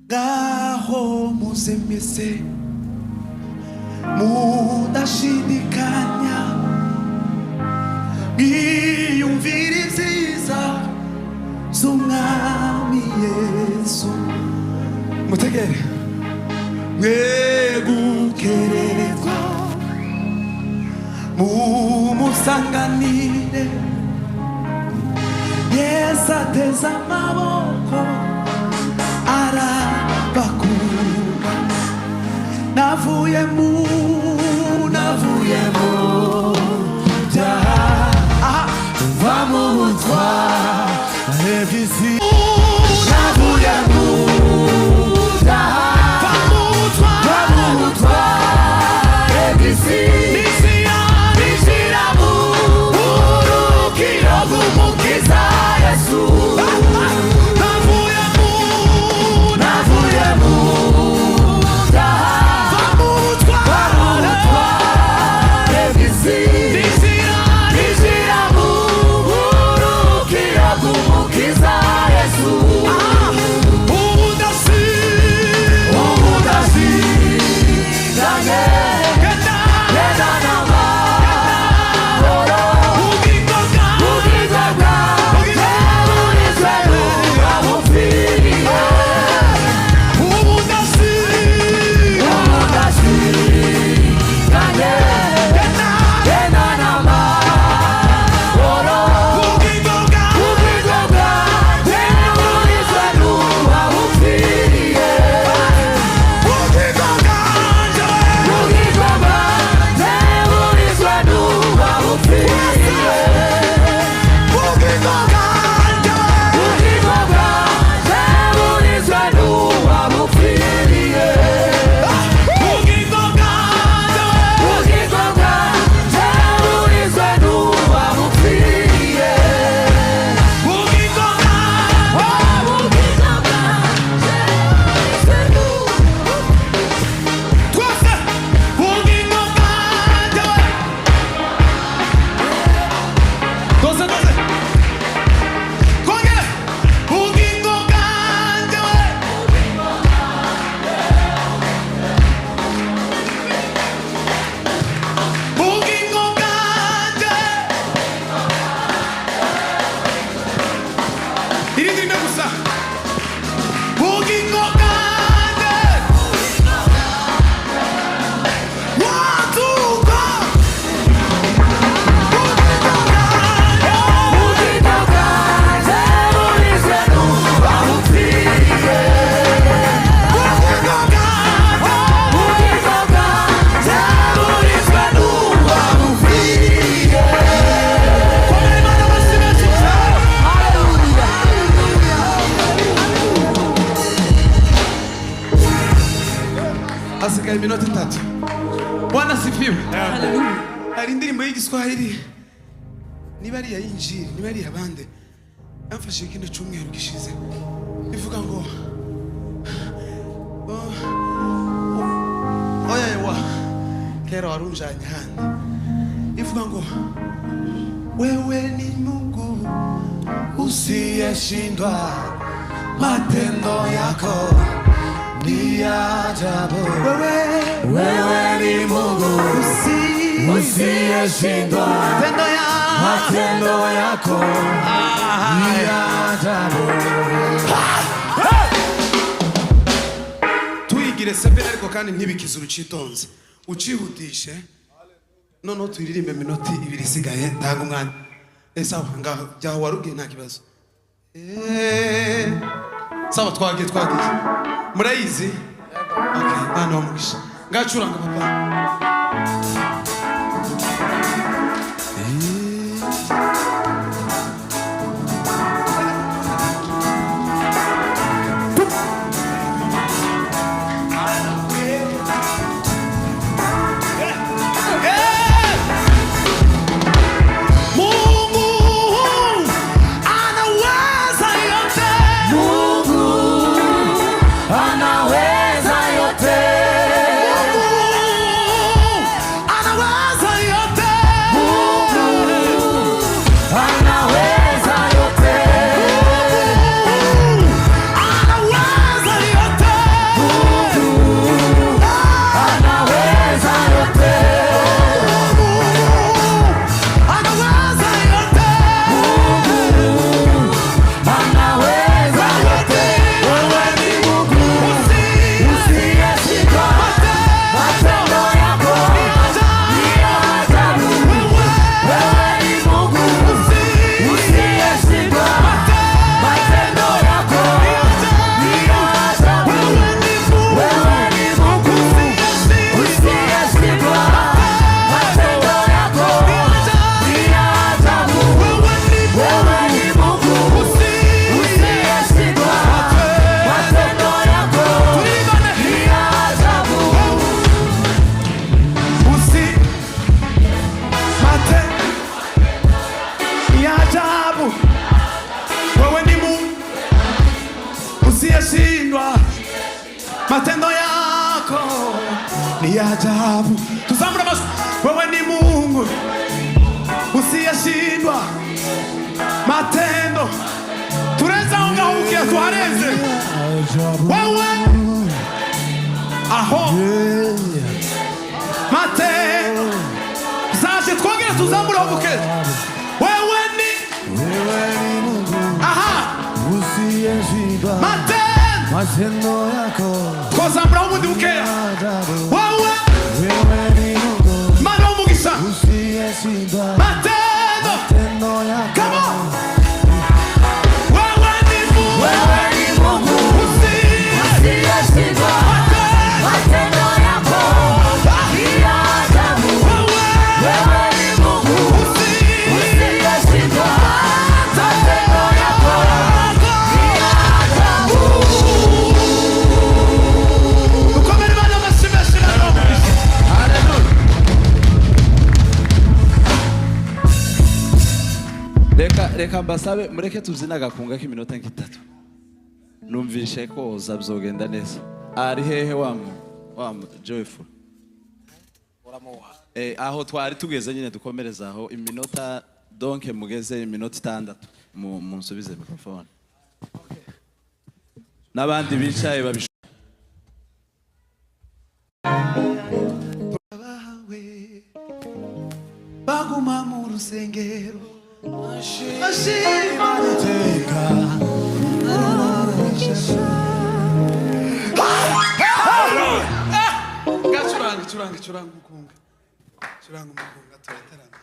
Ngaho muze mwese mudashidikanya, mwiyumvire ibyiza z'Umwami Yesu. Mutegere, mwe gukererwa, mumusanganire. Yesu ateze amaboko, arabakunda. Navuye mu byaha, aha, Va mu butware bw'isi. Navuye mu byaha. Va mu butware. Va mu butware bw'isi. Ninjira mu buruhukiro bw'Umukiza Yesu. Navuye mu Navuye mu byaha. Va mu butware. Va mu butware bw'isi. Ninjira mu buruhukiro bw'Umukiza Yesu. Ubu Ubudashidanye, genda n'amahoro. Ubugingo Ubugingo bwanjye burinzwe n'uwabupfiriye. Ubudashidanye, genda n'amahoro. Ubugingo Ubugingo bwanjye burinzwe n'uwabupfiriye. Ubugingo bwanjye. Ubugingo bwanjye burinzwe n'uwabupfiriye. Ubugingo bwanjye. Ubugingo bwanjye burinzwe n'uwabupfiriye. Ubugingo bwanjye. Ubugingo bwanjye burinzwe n'uwabupfiriye. Ubugingo bwanjye. Ubugingo bwanjye burinzwe n'uwabupfiriye. Twese, ubugingo bwanjye. Twese, twese, twongere. Ubugingo bwanjye. Ubugingo bwanjye. Irindi rimwe gusa. Ubugingo bwanjye. One, two, go! Ubugingo bwanjye burinzwe n'uwabupfiriye. Ubugingo bwanjye. Ubugingo bwanjye burinzwe n'uwabupfiriye. Komera Imana amashyi menshi cyane. Hallelujah. Hasigaye iminota 3. Bwana sifiwe. Hari indirimbo y'Igiswahili, niba ari iya Injiri, niba ari iy'abande, yamfashije ikindi cyumweru gishize, ivuga ngo oh, oya wa kera warunjanye handi, ivuga ngo wewe ni Mungu usiyeshindwa, matendo yako ni ajabu. Wewe Wewe ni Mungu usiyeshindwa, matendo yako matendo yako ni ajabu. Tuyigire sepe, ariko kandi ntibikize urucitonze, ucihutishe. Noneho tuyiririmbe minota 2 isigaye, ntanga umwanya. Sawa, ngaho jyaho warubwiye, nta kibazo. Sawa, twagiye, twagiye. Murayizi. Okay, mwana wa mugisha, ngacuranga papa. Mungu anaweza yote. Mungu anaweza yote. Mungu Matendo yako ni ajabu. Tuzamura amajwi. Wewe ni Mungu usiyeshindwa. Matendo tureze aho ngaho bukeya, tuhareze. Wewe aho matendo zaje, twongere tuzamure aho bukeya. Wewe ni Wewe ni Mungu aha usiyeshindwa, matendo matendo yako twazamuraho ubundi bukeya. ajabu. Wewe Wewe ni Mungu Mana w'umugisha usiyeshindwa, matendo matendo yako. Come on. Wewe ni Mungu Wewe ni Mungu usiye usiyeshindwa, matendo matendo yako ni ajabu. Wewe Wewe ni Mungu usiye usiyeshindwa, matendo yako ni ajabu. Dukomere Imana amashyi menshi. Imana w'umugisha. Reka mbasabe mureke tubyine agakunga k'iminota nk'itatu. Numvishe koza byogenda neza. Ari hehe wa mu Joyful? Aho twari tugeze nyine, dukomereza aho iminota, donc mugeze iminota 6, munsubize microphone n'abandi bicaye babish. Bawe baguma mu rusengero ashima Iteka. Gacuranga, curanga, curanga umukunga, curanga umukunga, turatarama.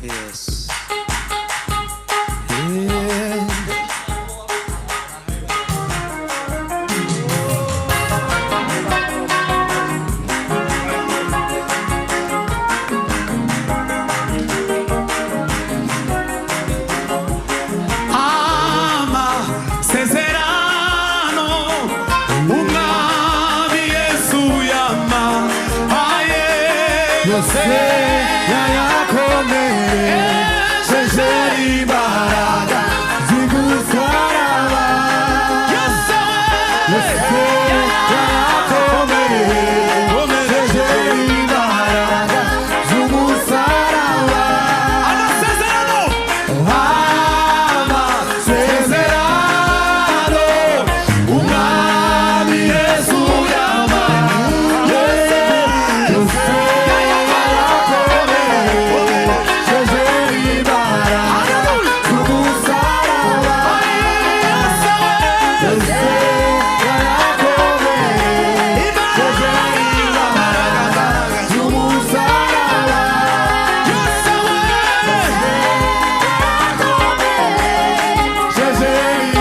Yes. Yeah. Amasezerano umwami Yesu yampaye Yose yayakomeresheje imbaraga z'umusaraba. Yose Yose yayakomeresheje imbaraga z'umusaraba. Amasezerano. Amasezerano umwami Yesu yampaye, yose yayakomeresheje imbaraga z'umusaraba. Yose yayakomeresheje imbaraga z'umusaraba. Jeje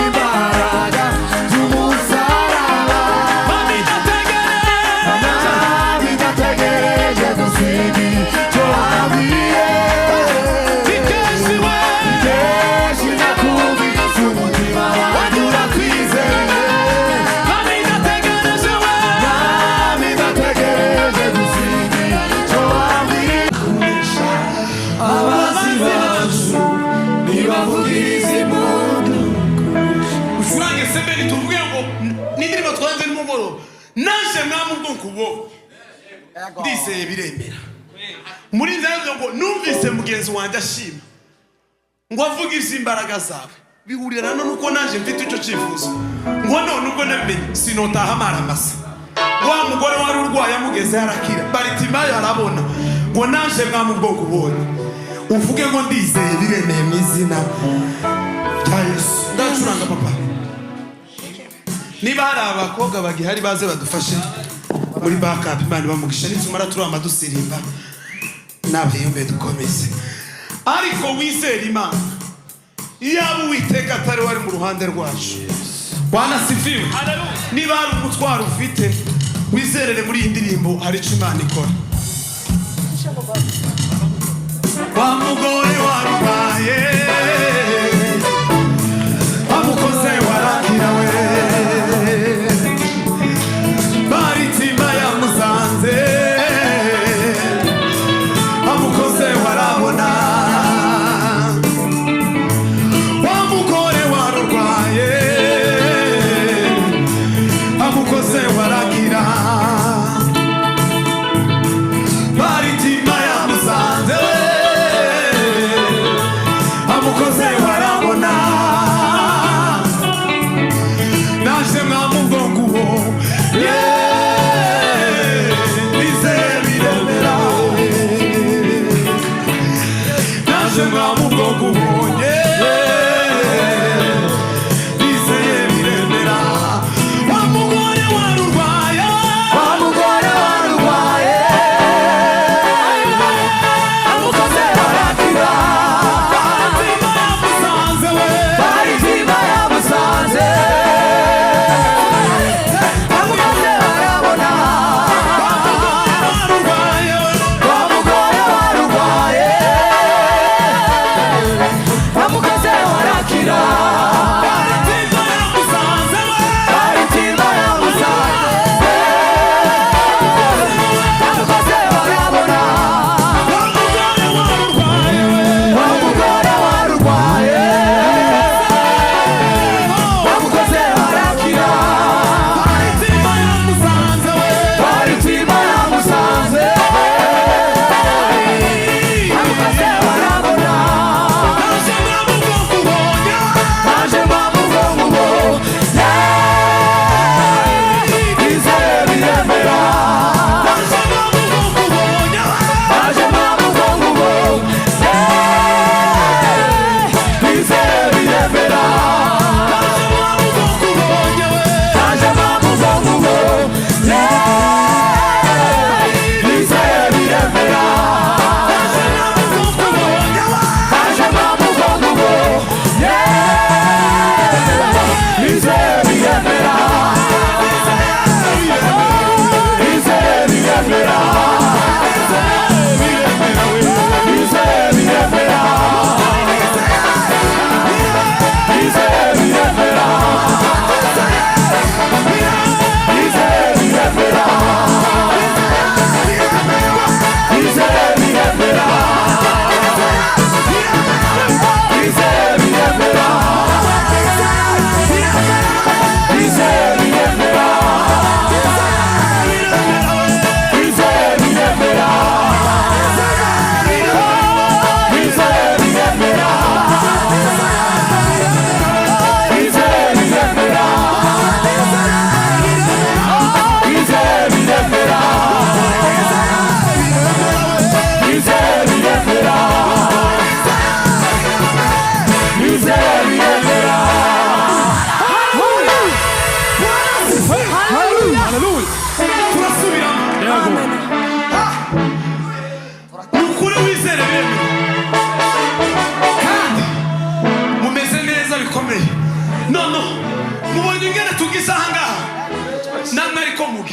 imbaraga z'umusaraba. Mami ndategereje. Nami ndategereje gusiga icyo wambwiye. Kenshi we Kenshi nakubise umutima wanjye urakwizeye. Mami ndategereje we. Nami ndategereje gusiga icyo wambwiye. Abanzi bacu nibavugirize impundu. Ucurange sebeni, tuvuge ngo n'indirimbo twanze nimugoroba. Naje mwami ubwoko ubwo ndizeye biremera muri nzira ngo numvise mugenzi wanjye ashima ngo avuge iby'imbaraga zawe, bihurirana nuko naje mfite icyo cyifuzo, ngo none ubwo nabimenye sinotaha amaramasa. Wa mugore wari urwaye amugeze arakira, Baritimayo arabona, ngo naje mwami ubwoko ubonye. Uvuge ngo ndizeye biremeye mu izina rya Yesu. Ndacuranga papa. Niba hari abakobwa bagihari baze badufashe muri backup. Imana ibamugisha. Nitumara turama dusirimba n'abayumbe dukomeze. Ariko wizere Imana, iyaba Uwiteka atari wari mu ruhande rwacu. Bwana sifiwe. Niba hari umutwaro ufite, wizerere muri iyi ndirimbo, hari icyo Imana ikora. Wa mugore warwaye amukoze warakira we, Baritima yamusanze amukoze warabona. Wa mugore warurwaye.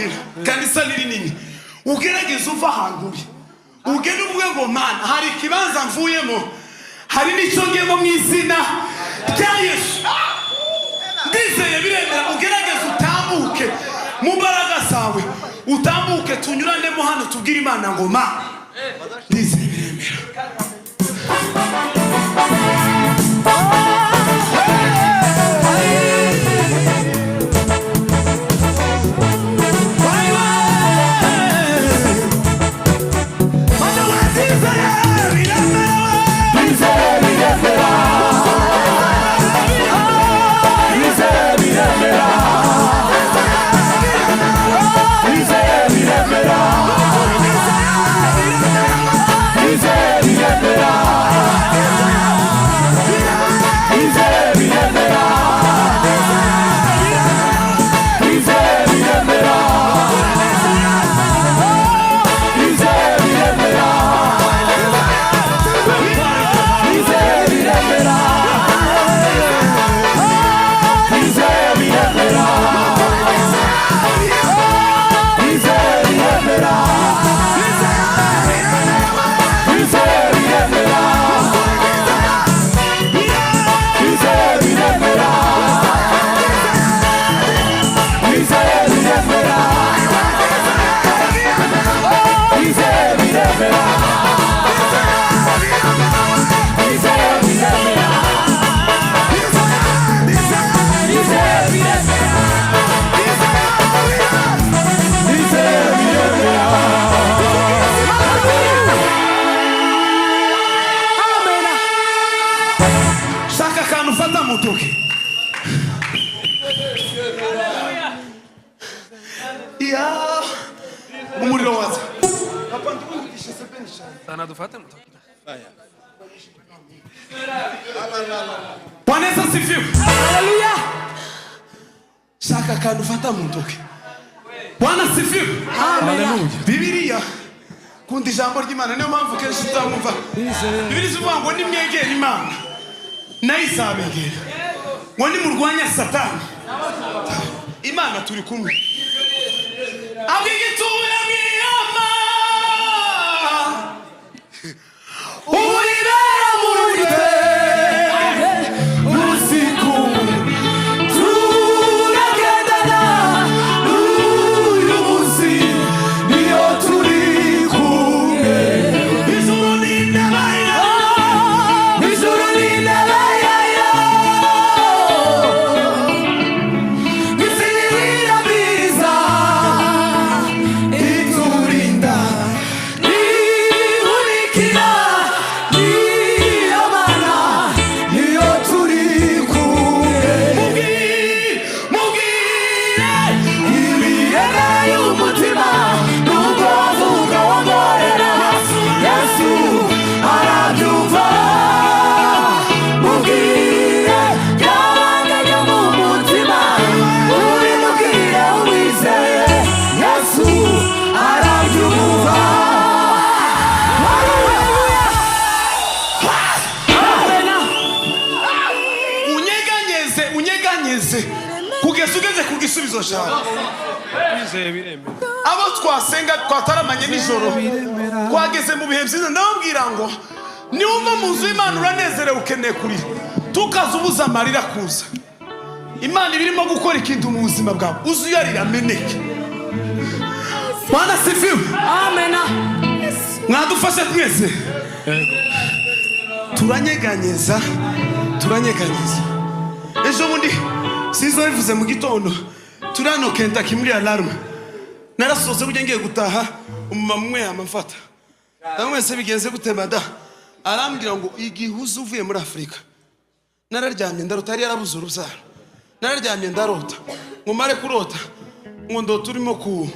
ikintu. Kanisa ni rinini, ugerageze uva ahantu uri, ugende uvuge ngo: "Mana, hari ikibanza mvuyemo, hari n'icyo ngiyemo mu izina rya Yesu. Ndizeye biremera." Ugerageze utambuke mu mbaraga zawe, utambuke tunyuranemo hano, tubwire Imana ngo: "Ma, ndizeye biremera." Mana, wazizeye biremera. Ndizeye biremera. Ndizeye biremera. Ndizeye biremera. Ndizeye biremera. Ndizeye biremera. Ndizeye biremera. Ndizeye biremera. Ndizeye biremera. Ndizeye biremera. Ndizeye biremera. Ndizeye biremera. Ndizeye biremera. Ndizeye biremera. Ndizeye biremera. Ndizeye biremera. Ndizeye biremera. Ndizeye biremera. Amena. Shaka akantu ufata mu ntoki. Ya, umuriro waza. Papa, ndikuvugisha sebeni cyane. Sana dufate mutoki. Bwana Yesu asifiwe. Shaka akantu ufata mu ntoki. Bwana asifiwe. Haleluya. Bibiliya, kunda ijambo ry'Imana, niyo mpamvu kenshi uzamwumva Bibiliya ivuga ngo nimwegera Imana nayo izabegera, ngo nimurwanya Satani. Imana turi kumwe. Abwigituye mwiyama uwibera muri twe usiku Turagendana n'uyu munsi, niyo turi kumwe. Ijuru n'intebe yayo. Ijuru n'intebe yayo, isi n'irabiriza iturinda ihunikira, niyo Mana, niyo turi kumwe. Mubwire, mubwire. Ibirere y'umutima nubwo wavuga wongorera, Yesu arabyumva. Mubwire byabanganye mu mutima, ubimubwire wizeye, Yesu arabyumva. Haleluya. Unyeganyeze, unyeganyeze kugeza ugeze ku gisubizo cyawe. Ndizeye biremera. Abo twasenga twataramanye nijoro, twageze mu bihe byiza, ndababwira ngo niwumva mu nzu y'Imana uranezerewe, ukeneye kurira, tukaza ubuza amarira kuza. Imana iba irimo gukora ikintu mu buzima bwawe, uzi uyarira ameneke. Bwana sifiwe. Mwadufashe twese, turanyeganyeza, turanyeganyeza. Ejo bundi sizo bivuze mu gitondo, turi hano Kentucky muri alarme, narasohotse burya ngiye gutaha, umumama umwe yamamfata, ndamwese: "Bigenze gute, mada?" Arambwira ngo igihe uza uvuye muri Afurika nararyamye ndarota. Yari yarabuze urubyaro. "Nararyamye ndarota, ngo mare kurota, ngo ndota urimo ku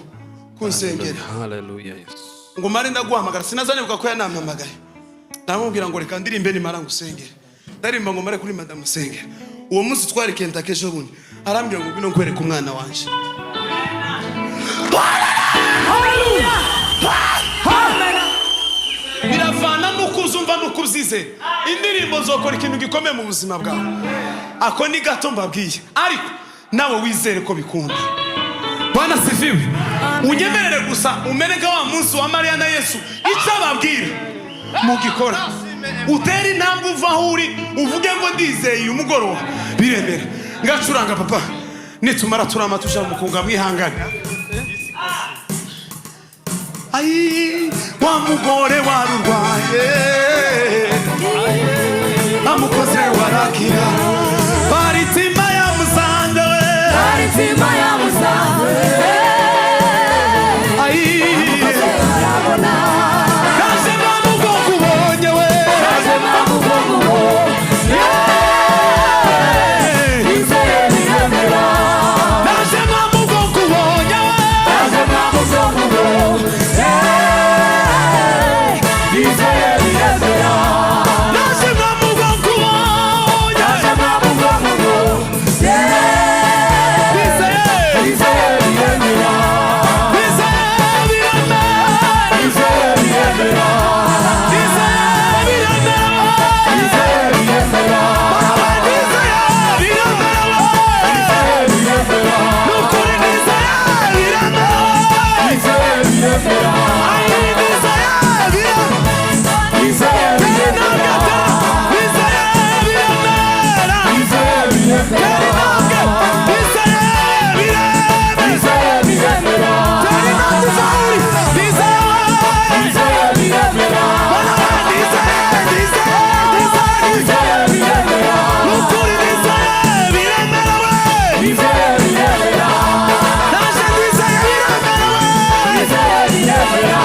kunsengera." Haleluya, Yesu. "Ngo mare ndaguhamagara." Sinazanibuka ko yanampamagaye. Ndamubwira ngo reka ndirimbe, nimara ngusengere. Ndarimba ngo mare kuri madamu usengere. Uwo munsi twari Kentucky ejo bundi, arambwira ngo: "Ngwino nkwereke umwana wanje." Haleluya. Biravana n'uko uzumva n'uko ubyizera. Indirimbo zokora ikintu gikomeye mu buzima bwawe. Ako ni gato mbabwiye, ariko nawe wizere ko bikunda. Bwana sifiwe. Unyemerere gusa umere nka wa munsi wa Mariya na Yesu, icyo ababwira mugikora, utere intambwe uva aho uri, uvuge ngo ndizeye uyu mugoroba biremera. Ngacuranga papa, nitumara turama tuja mu mukunga, mwihangane. Ayi, wa mugore warurwaye amukoze warakira, baritima yamusanze we. Baritima yamusanze. Ayi, arabona. Naje mwamugongo ubonye we. Naje mwamugongo. Nizeye biremera. Naje mwamugongo ubonye we. Naje mwamugongo. Nizeye biremera. Naje mwamugongo ubonye. Naje mwamugongo. Nizeye. Nizeye biremera. Nizeye biremera. Nizeye biremera. Nizeye biremera. Nizeye biremera. Baba, nizeye biremera we. Nizeye biremera. Nukuri nizeye biremera. Nizeye biremera. Ayi, nizeye biremera. Nizeye biremera. Nizeye biremera. Nizeye biremera. Tera intambwe. Nizeye biremera. Nizeye biremera. Tera intambwe uva aho uri. Nizeye. Nizeye biremera. Bana, nizeye, nizeye, nizeye, nizeye. Nizeye biremera. Nukuri nizeye biremera we. Nizeye biremera. Naje nizeye biremera we. Nizeye biremera.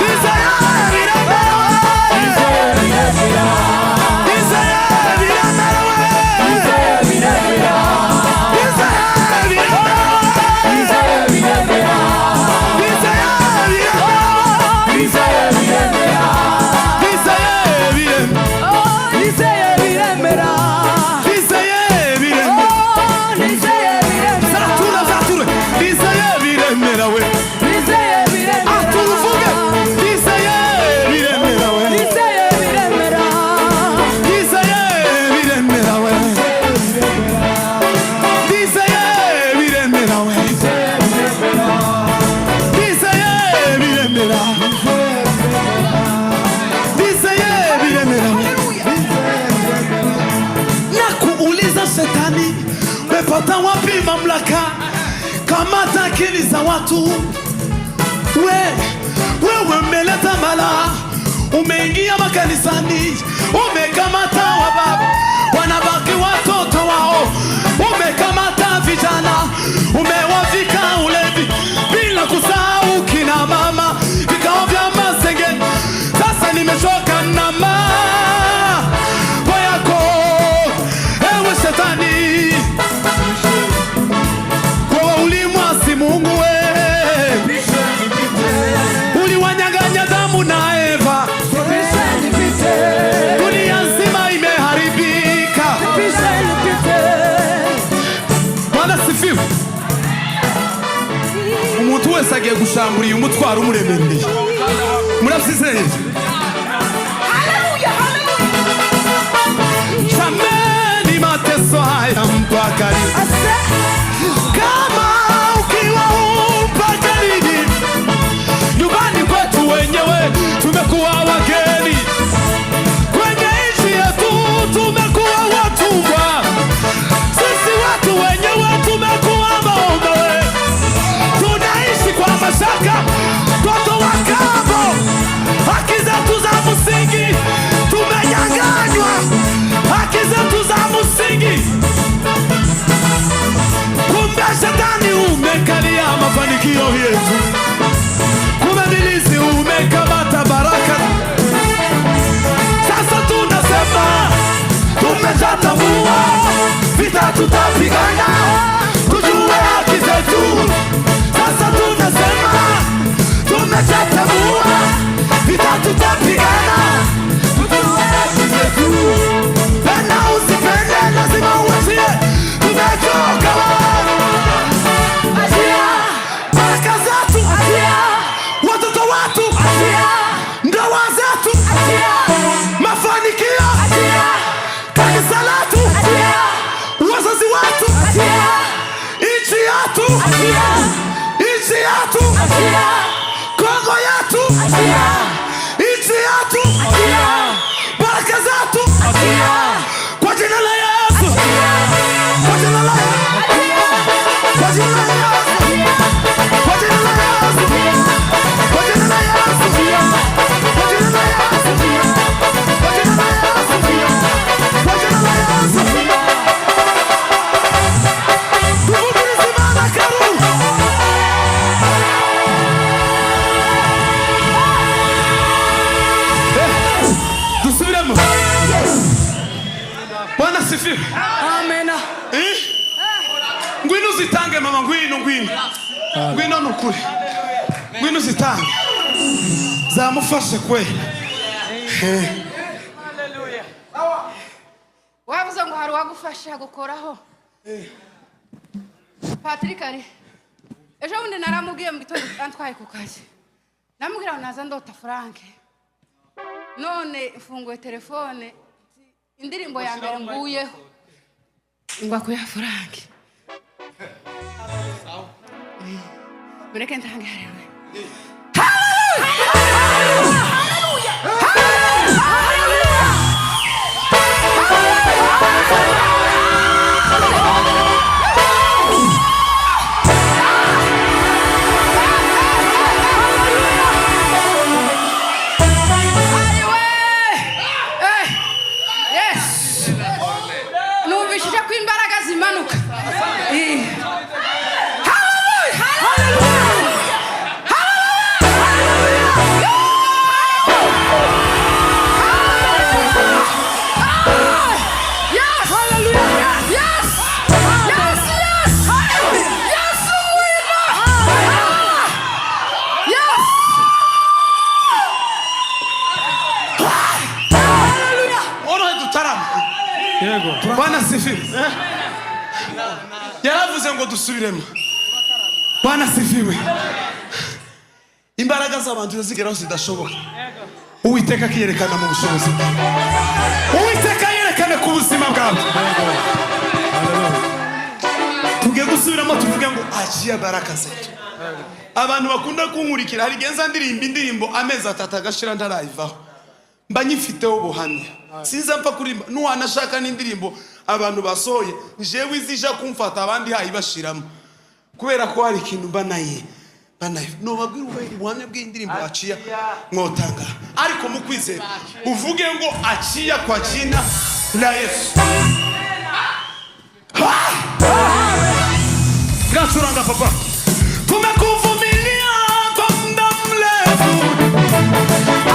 Nizeye biremera we. Nizeye biremera. Nizeye biremera we. Nizeye biremera. Nizeye biremera we. Nizeye biremera. Nizeye biremera we. Nizeye biremera. Nizeye biremera. Nizeye biremera. Nizeye biremera. Nizeye biremera. Zatura, zatura. Nizeye biremera we. Nizeye biremera. Atura uvuge. Nizeye biremera we. Nizeye biremera. Nizeye biremera we. Nizeye biremera we. Nizeye biremera. Nizeye biremera we. Na kuuliza shetani, umepata wapi mamlaka? Kamata akili za watu we, wewe umeleta mala, umeingia makanisani, umekamata wababa, wanabaki watoto wao, umekamata vijana, umewavika ulevi, bila kusahau kina mama, vikao vya masenge. Sasa nimechoka na mambo yako, ewe shetani, wewe ulimwasi Mungu we, uliwanyang'anya Adamu na Eva, dunia nzima imeharibika. Bwana sifiwe. Umuntu wese agiye gushambura umutwaro umuremereye, murabyizeye? Jameni, mateso haya mpaka lini? Kama ukiwa mpaka lini? Nyumbani kwetu wenyewe tumekuwa wageni, kwenye nchi yetu tumekuwa watumwa, sisi watu wenyewe tumekuwa maombe, tunaishi kwa mashaka, toto wa kambo, haki zetu za msingi tumenyang'anywa, haki zetu za msingi. Kumbe shetani umekalia mafanikio yetu, kumbe ibilisi umekamata baraka. Sasa tunasema tumeshatambua, vita tutapigana, tujue haki zetu. Sasa tunasema tumeshatambua, vita tutapigana, tujue haki zetu. Penda usipende, lazima uachie. Tumechoka baraka zetu, watoto watu, ndoa zetu, mafanikio, kanisa letu, wazazi wetu, nchi yetu. Nchi yetu, Kongo yetu, nchi yetu, baraka zetu, kwa jina la Yesu, kwa jina la Yesu, kwa jina la Yesu, kwa jina la Yesu, kwa jina la Yesu, kwa jina la Yesu, kwa jina la Yesu, kwa jina la Yesu. Tuvugirize Imana karuru. Dusubiremo. Bwana sifiwe. Amena. Eh? Ngwino uzitange mama, ngwino, ngwino, ngwino, ni ukuri, ngwino uzitange, zamufashe kwe. Wavuze ngo hari uwagufasha gukoraho. Patrick ari ejo bundi naramubwiye mu gitondo antwaye ku kazi, namubwira ngo naza ndota Frank. None mfunguye telefone, indirimbo ya mbere nguyeho ngwa kuya Frank. Mureke ntange. Haleluya! Ayiwe! Eh, yes! Numvishije ko imbaraga zimanuka. Eh. Hallelujah! Hallelujah! Yes! Hallelujah! Yes! Yes! Yes! Yes! Wina! Yes! Orohe dutarama. Yego. Bwana sifiwe. Yaravuze ngo dusubiremo. Bwana sifiwe. Imbaraga z'abantu zigeraho zidashoboka, Uwiteka akiyerekana mu bushobozi bwe. Uwiteka yerekane ku buzima bwawe. Tugiye gusubiramo, tuvuge ngo achia baraka zetu. Abantu bakunda kunkurikira, hari igihe nza ndirimba indirimbo amezi 3 agashira ntarayivaho, mba nyifiteho ubuhamya. Sinza mpfa kuririmba nuwanashaka n'indirimbo abantu basohoye, jewe izija kumfata abandi hayibashiramo, kubera ko hari ikintu mba naye mba naye nobabwira ubuhamya bw'indirimbo achia mwotanga. Ariko mu kwizera uvuge ngo achia kwa jina la Yesu. Gacuranga papa. Tumekuvumilia kwa muda mrefu,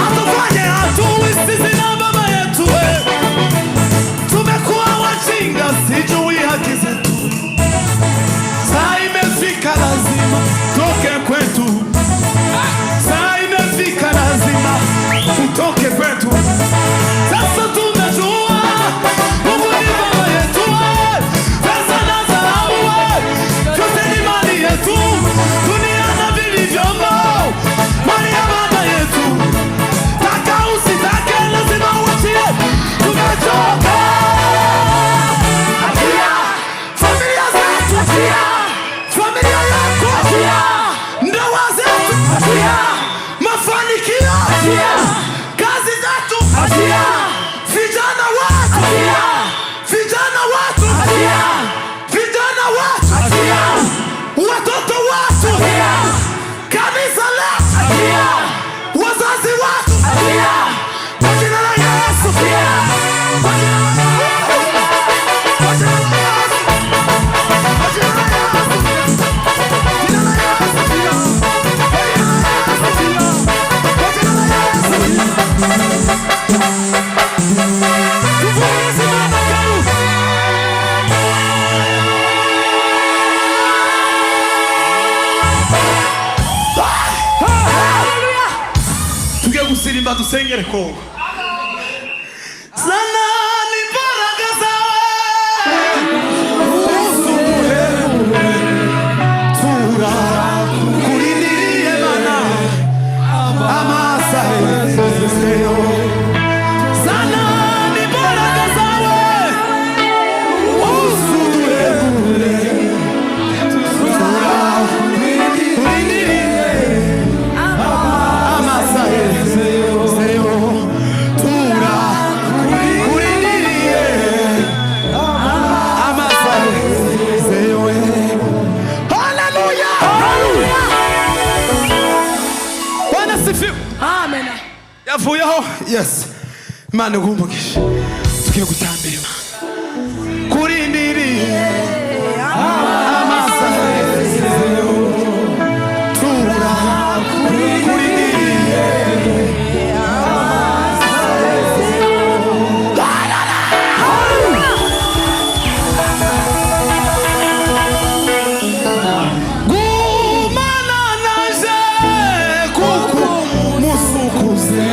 atufanye hatui sisi na baba yetu we. Tumekuwa wajinga, sijui haki zetu. Saa imefika lazima toke kwetu, saa imefika lazima utoke kwetu. Sasa tumejua Mungu ni baba yetu we. Pesa na dhahabu we, vyote ni mali yetu. Dunia na vilivyomo, mali ya baba yetu. Taka usitake, lazima uachie. Tumechoka. Familia zetu, familia yako, ndoa zetu, mafanikio, kazi zetu, vijana wetu, vijana wetu, vijana wetu, watoto wetu, kanisa letu, wazazi wetu, kwa jina la Yesu, kwa jina la Yesu, kwa jina la Yesu, kwa jina la Yesu, jina la Yesu, kwa jina la Yesu, kwa jina la Yesu. Tuvumilie Imana karu. Tugiye gusirimba dusengere Kongo. Sana ni imbaraga zawe usuduhere, turakurindiriye Mana, amasaha yezeyo. Sana ni imbaraga zawe usuduhere, turakurindiriye. Yavuyeho. Yes, Imana iguhe umugisha. Tugiye gutambira Imana kurindiriye amasaha tura kurindiriye. Gumana naje kuko musukuze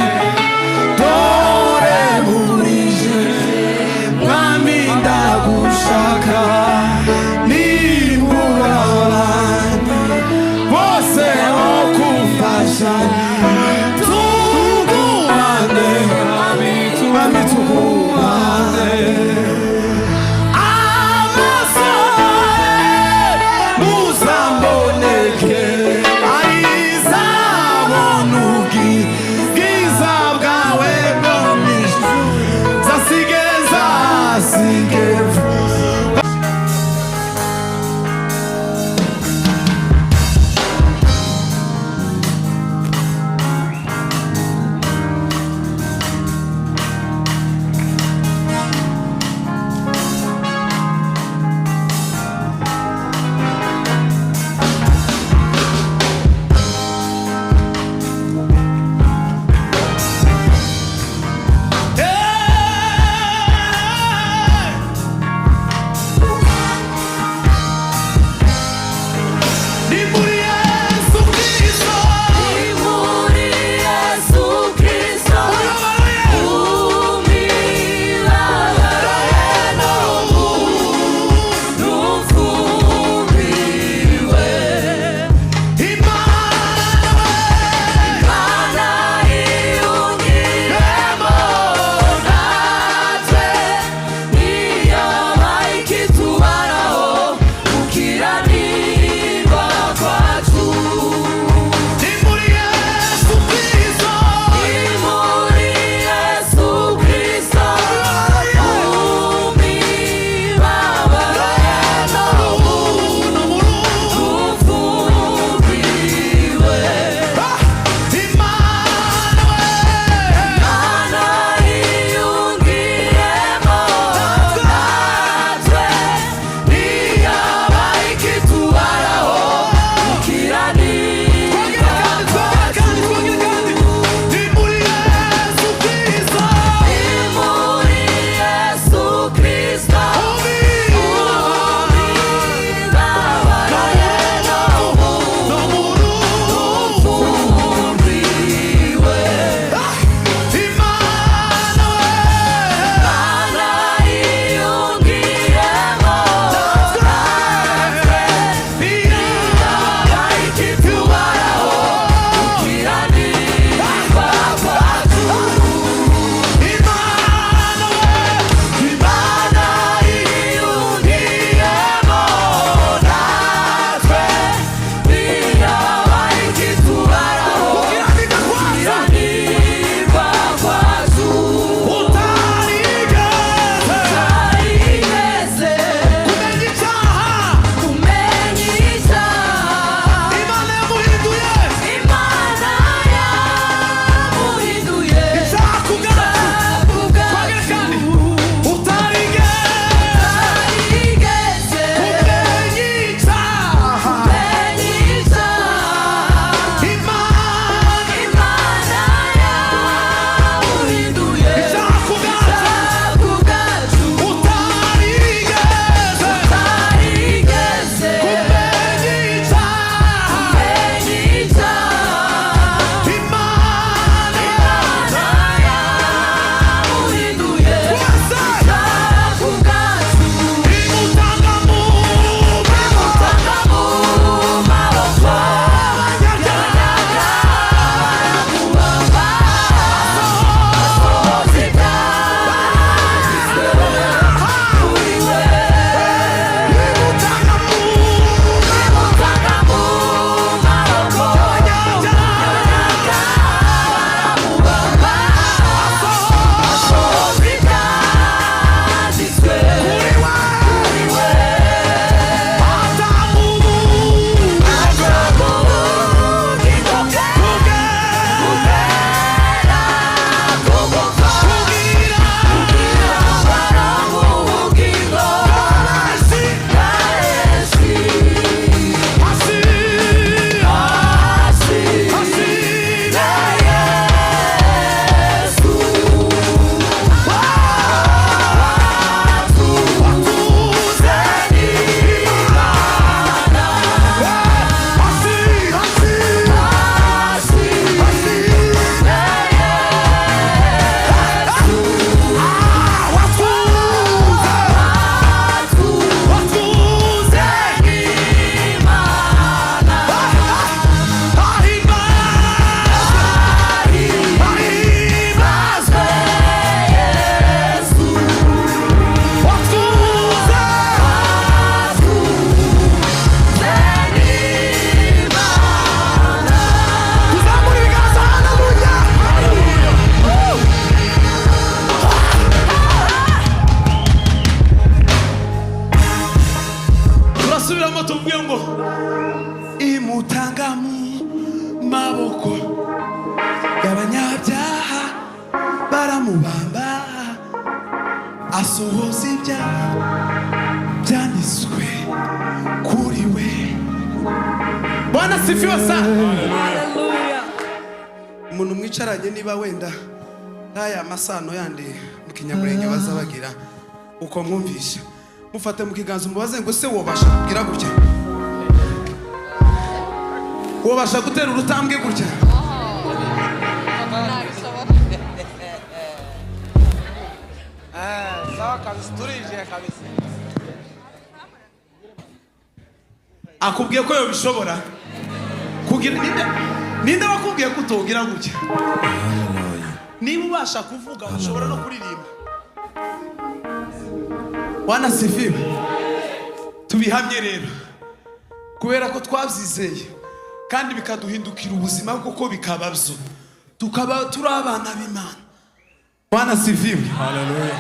dore burije mwami ndagushaka nimbura abantu bose wo kumfasha tugumane mwami tugumane amasore muzamboneke ayizabona ubwiza bwawe bwo mu ijuru zasige zasige. Imutanga mu maboko y'abanyabyaha, baramubamba, asohoza ibyaha byanditswe kuri we. Bwana sifiwe sana. Hallelujah. Umuntu mwicaranye, niba wenda nk'aya masano yandi mu Kinyamurenge baza bagira uko mwumvisha, mufate mu kiganza umubaze ngo: "Se wobasha kugira gutya? Wobasha gutera urutambwe gutya?" Nabishobora. Sawa kabisa, turinjiye kabisa. Akubwiye ko yobishobora kugira. Ninde wakubwiye ko utogira gutya? Niba ubasha kuvuga, ushobora no kuririmba. Bwana sifiwe. Tubihamye rero, kubera ko twabyizeye kandi bikaduhindukira ubuzima kuko bikaba byo, tukaba turi abana b'Imana. Bwana sifiwe.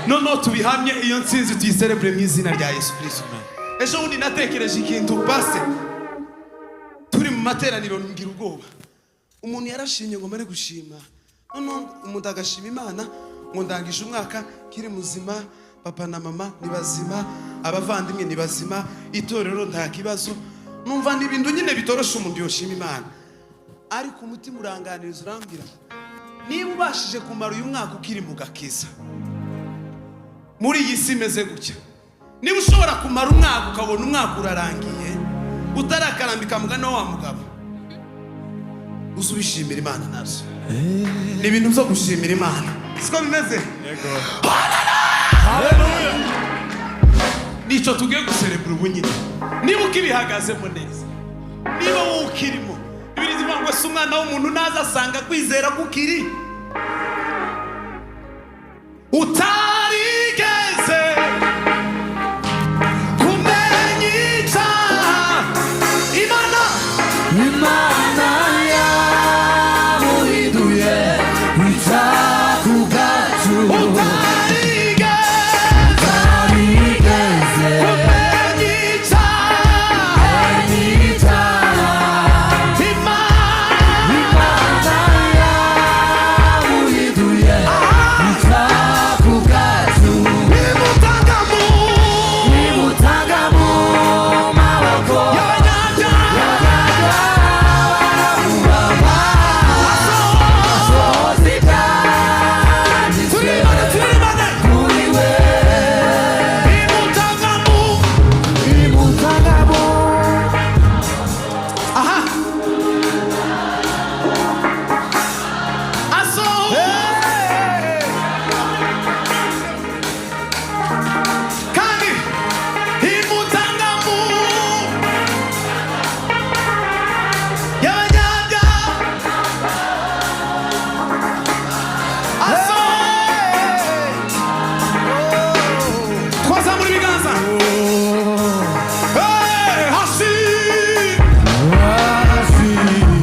Noneho tubihamye, iyo nsinzi tuyiserebure mu izina rya Yesu Kirisito. Ejo bundi natekereje ikintu, base turi mu materaniro, ngira ubwoba. Umuntu yarashimye ngo mare gushima, noneho umuntu agashima Imana ngo ndangije umwaka kiri muzima, papa na mama ni bazima, abavandimwe ni bazima, itorero nta kibazo. Numva ni ibintu nyine bitoroshe umuntu yoshima Imana, ariko umutima uranganiriza, urambwira: "Niba ubashije kumara uyu mwaka ukiri mu gakiza muri iyi si imeze gutya, niba ushobora kumara umwaka, ukabona umwaka urarangiye utarakarambika mugani wa mugabo, uze ubishimira Imana." Nabyo ni ibintu byo gushimira Imana, siko bimeze? Haleluya. Nicyo tugiye guserebura ubu nyine. Niba ukibihagazemo neza, niba wowe ukirimo, Bibiliya ivuga ngo: "Se umwana w'umuntu naza asanga kwizera kukiri?" Utarigeze kumenya icyaha, Imana Imana yamuhinduye icyaha ku bwacu. Utarigeze Utarigeze kumenya icyaha, icyaha, Imana Imana yamuhinduye icyaha ku bwacu. Imutanga mu Imutanga mu maboko y'abanyabyaha, asohoza ibyanditswe Turirimbane, turirimbane. kuri we. Imutanga mu Imutanga mu aha asohoza kandi imutanga mu y'abanyabyaha, asohoza. Twazamura ibiganza. Hey, hasi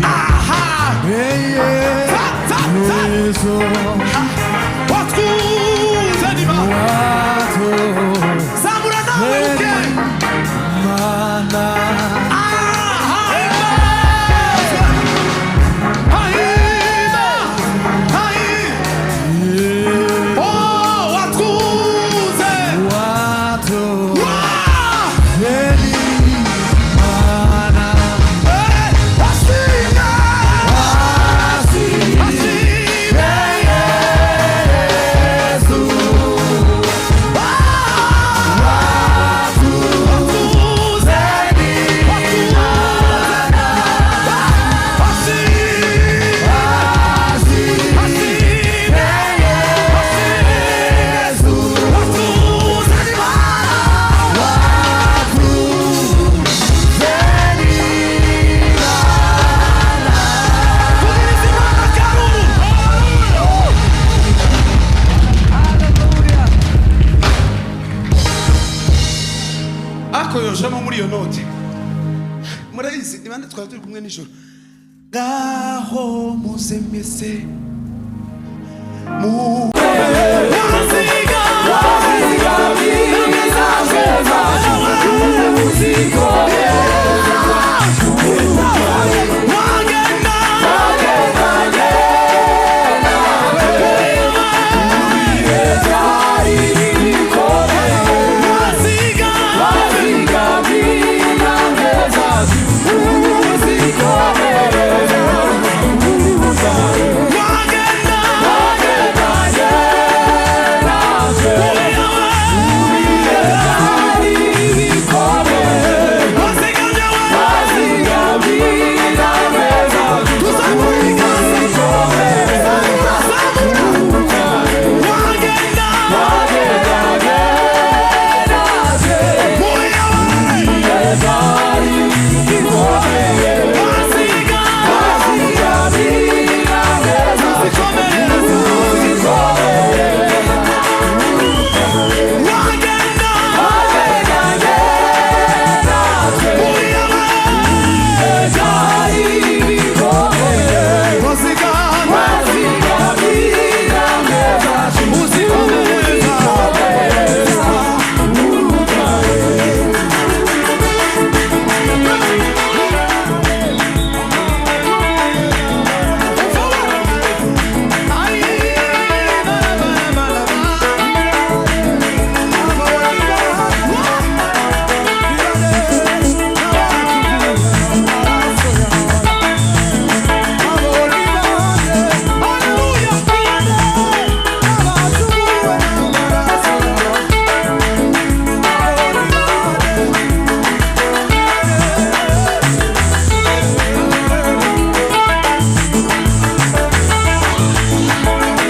aha ta ta ta watwuzanima. Zamura nawe uke aha haima hai oh watwuze Wa! Hey, asina asina watwuze watwuze asina asina watwuze. Vugiriza Imana karuru. Ako yojamo muri iyo note, murayizi ni bande twari turi kumwe nijoro? Ngaho muze mwese mu